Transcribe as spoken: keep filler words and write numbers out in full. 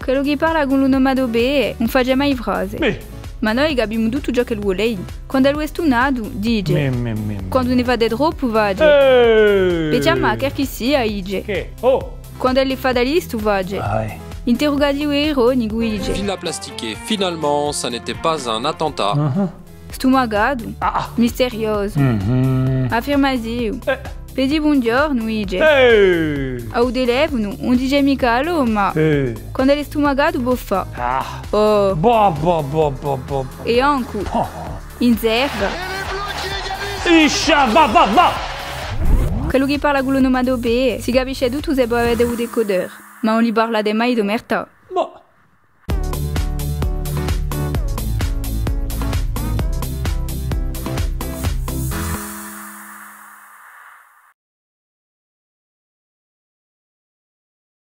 Quellu chì parla cù l'onomatopee ùn face mai frase. Mì. Ma noi capimu tuttu ciò ch'ellu vole. Quand'ellu hè stunatu, dice. Mì, mì, mì, mì. Quandu ne fate troppu, face. Eh! Per chjamà qualchissia, dice. Chì? Oh! Quand'ellu hè fatalistu, face. Ah, eh. Interrugativu è ironicu, dice. Villa Plastique, finalement, ça n'était pas un attentat. Ah. Stumacatu. Ah, ah. Misteriosu. Mhm. Affirmativu. Eh. Per dì bonghjornu, dice. Eh. À u telefonu, ùn dice micca allò, ma. Eh. Quand'ellu hè stumacatu, pò fà. Ah. Oh. Boh, boh, boh, boh, boh. È ancu. Oh. In zerga. Iscia, va, va, va! Quellu chì parla cù l'onomatopee, si capisce tuttu s'è vo avete u decodeur, ma ùn li parlate mai d'omertà.